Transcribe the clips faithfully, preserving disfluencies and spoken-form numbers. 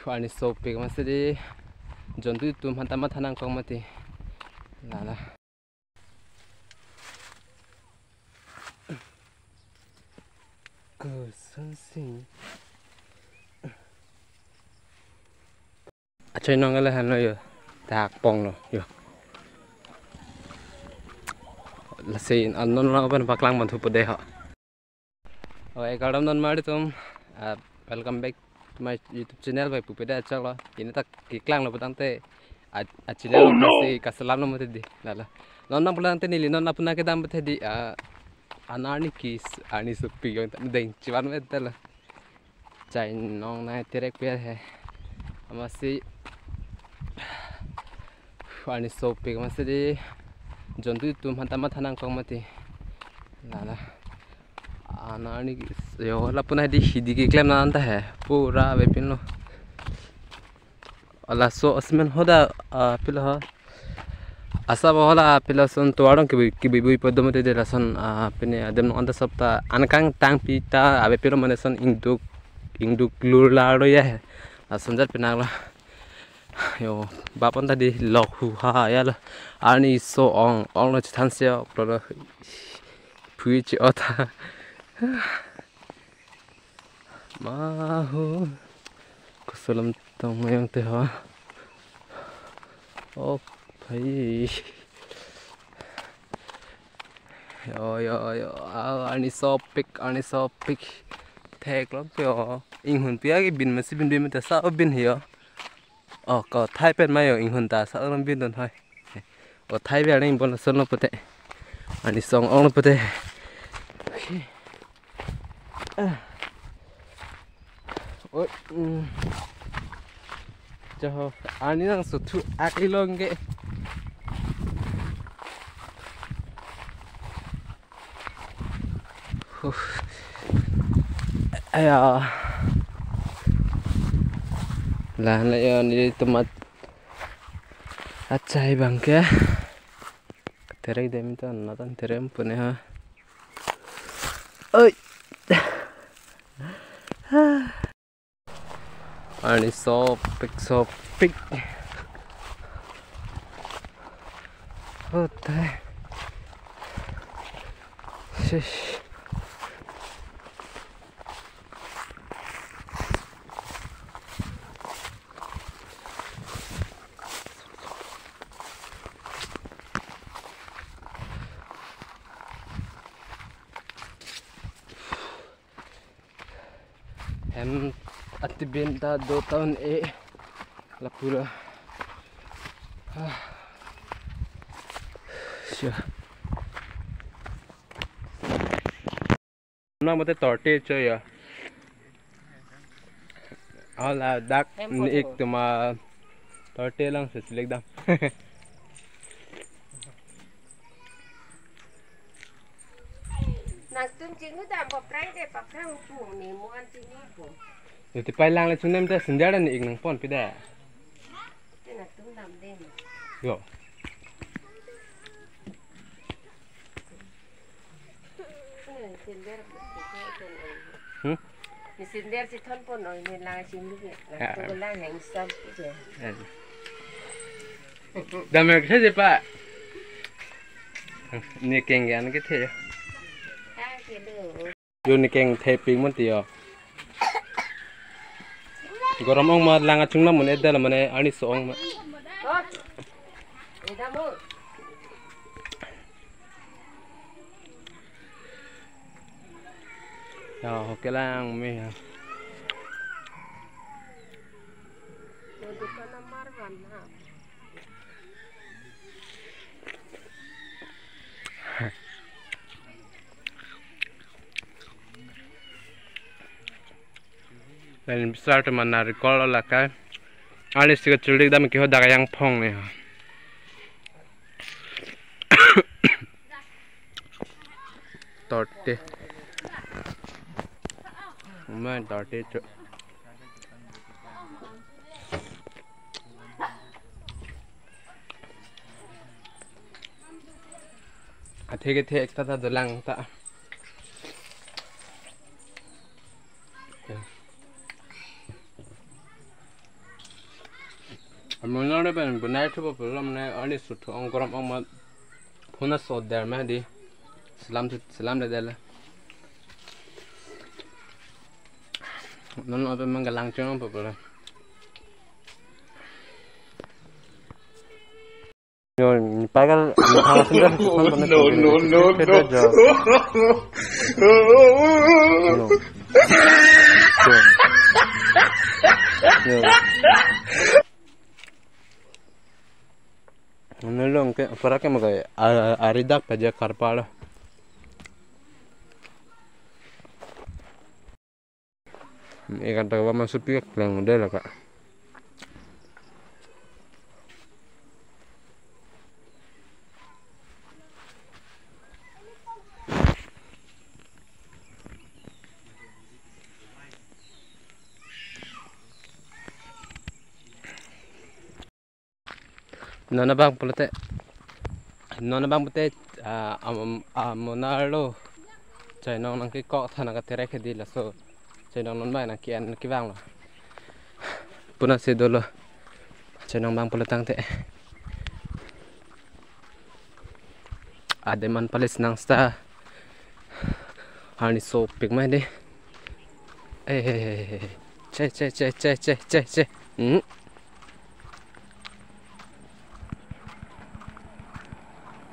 Arni sopik masi di jontu atum aphan ta matha nangkok mati. Lala. Kosonsi. Achai nong ala hano yo. Dak pong lo yo. Lasi non lo pen paklang bangthu pede ho. Oh, ekardom non mari atum. Ah, welcome back to my YouTube channel, bai pupe da chak lo. Pini ta keklang lo putangte a, a channel lo kasi kaselam lo mati di. Lala. Non nang pulangte neli non apuna kedam pute di, ah, an arni kis-, arni sopik yong ta deng chivan me ta lo. Chai nong nai terek pe he. Amatsi arni sopik masi di jontu atum aphan ta matha nangkok mati. Lala. An arni kis-, yo, lapu na di hidi keklem na anta he. Pura avepin lo. Laso asmen hoda, ah, pilo ho. Asa bo hala pilo ason tovar along kibi, kibi bui podo mati de lason, ah, pini adem nong anta sopta ankang tangpi ta avepin lo mane ason ingduk, ingduk lur lar lo ya he. Lason jat pinak lo. Yo, bap anta di lok hu ha ya lo. Arni so-ong, ong lo chithan se ok lo. Phui chi ota. Mahu. Kosolam tong mayong te ho. Oh, bhai. Yo, yo, yo. Ah, arni sopik, arni sopik. Thek lo pio. Inghun pia ke bin masi bin bin mata sa bin yo. Oh, ko thai pen mayo inghun ta sa ram bin don hai. Oh, thai be arni bon son lo pute. Arni so-ong lo pute. Okay. Ah. Oi, mm. Jaho, arni nang suthu akli long ke. Huh. Aya. Lah, na yo ni tomat. Achai bang ke. Terek dem tan, natan terem pune ha. Oi. Arni sopik, sopik. Hote. Shish. Hem atibin ta do town e lapu lo. Ah. Sure. Nang mate torte cho ya. Ala dak hem ni photo. Ik tuma torte lang se selek dam. Nangtum chinglu dam ko prai de paprang pu ni mo an chinglu pu. Yo, ti pai lang le chungnam ta sindiar ni ik nangpon pida. Te nangtum dam de. Yo. Hmm? Ni sindiar si thon pon oi ni lang chinglu ke. Ah. Nangtum lang hang sam ke. Ah. Dam ek se pa. Ni keng an ke the. Ah, ke do. Yo ni keng thepik mon ti yo. Gorom ong ma lang achung na mon edal mane arni so-ong ma. Ya, oke lang me ya. Lapen bisar teman narikol lakai. Alis tiga culik dam kiho dak yang phong ni. Torte. Main torte, cuk. Athe kethe ekta ta dolang ta. Ya. Amonar pen bonai thupo pulo mane arni suthu ong korom ong ma phone so der ma di. Selam selam le der le. Non ape manggalang chong po pulo. Yo, pagal no, no, no, no. Yo. Nulung ke, para ke makai, a-, a-, ari dak paja karpalo. Ikan tak apa masuk piak lang udah lah, Kak. Non abang pulote, non abang pulote, ah, am-, am-, amonar lo chainong nangkekok than nangkaterek hedi laso chainong non bai nangke-en kevang lo. Puna si dolo chainong abang pulo tangte. Ademan palis nang sta. Arni sopik mai de. Eh, eh, eh, eh, eh. Che, che, che, che, che, che, che. Hmm.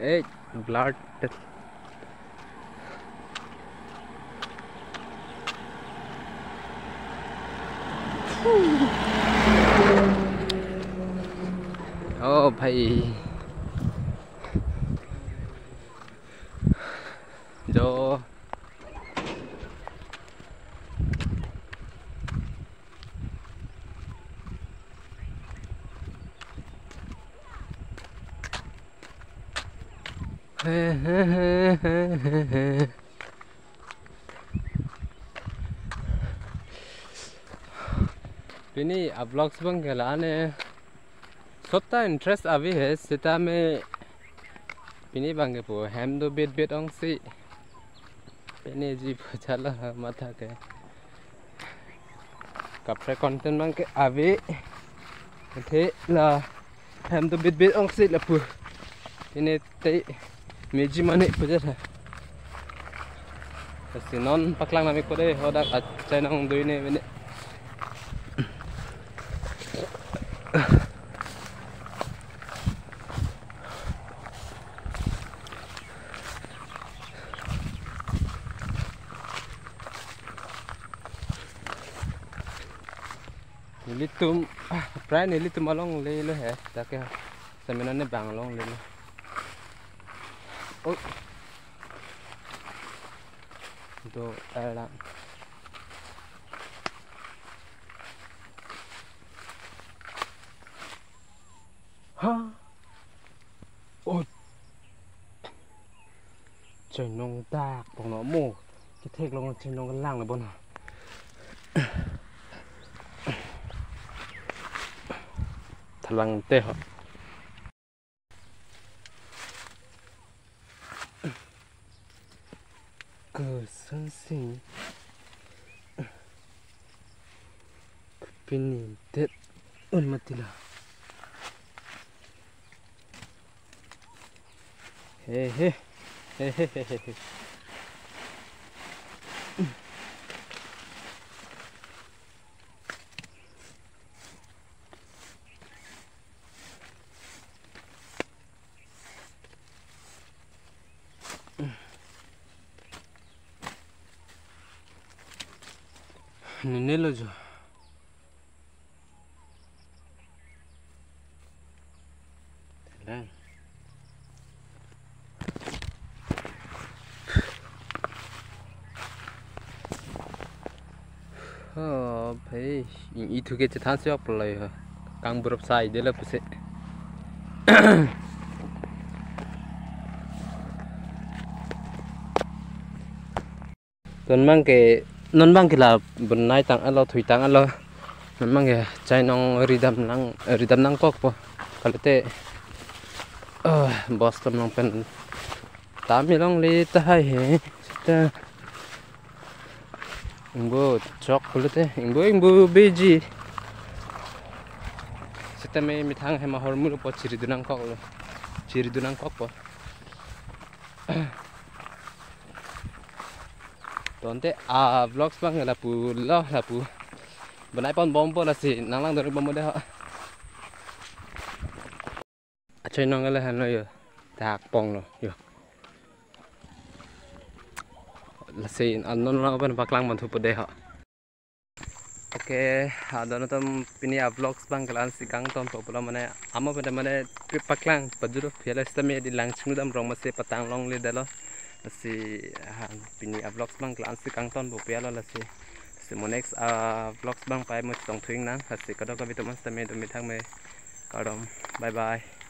Eh, blood. Oh, bhai. Jo. Pini a-vlogs abang ke la-an he. Sob ta interest ave he, seta me pini abang ke pu hem do bit bit ongsi. Pini ji pu chala matha ke. Kaprek content abang ke ave. Athe la hem do bit bit ongsi lapu. Pini te meji mane pu jat ha. Lasi non paklang nami kode hodak achainong dui ne mene. Nelitum, ah, prai nelitum alongle lo he, dak ke seminar ne bang alongle lo. Oh. Do, eh, la. Ha? Oh. Chainong dak pong no mo. Kethek long chainong lang le bon ha. Thalang te ho. Koson si. Pini det un mati la. He, he. He, he, he, he, he. Nene lo jo. Lang. Oh, bhai, i-, ithu ke chethan si ok pulai ha. Kang burap sai de la pusi. Ton abang ke, non abang ke la bonai tang alo, thui tang alo. Non abang ke chainong ridam nang, ridam nangkokpo. Kalite, eh, bus ton nang pen tame longle tahai he. Seta. Ingbo chok pulote, ingbo, ingbo beji. Se Tame methang hem ahormu lo po chiri dunangkok lo. Chiri dunangkok po. Tangte a-vlogs abang ke lapu lo, lapu. Bonai ponbompo lasi nang langdun bompo dei ho. Achoi nong le han lo yo. Dak pong lo yo. Lasi anon lo pen paklang banthupo dei ho. Okay, adon atum pini a-vlogs abang ke la-ansi kangtonpo pulo mane amo pen mane pi paklang pajut phi lo sitame di lang chinglu dam rong masi patang longle detlo. Lasi ha pini a-vlogs abang ke la-ansi kangtonpo pu lo lasi. Lasi mo next a-vlogs abang pai mo chetong thu-ik nang lasi kadokave atum an sitame do methang me kardom. Bye bye.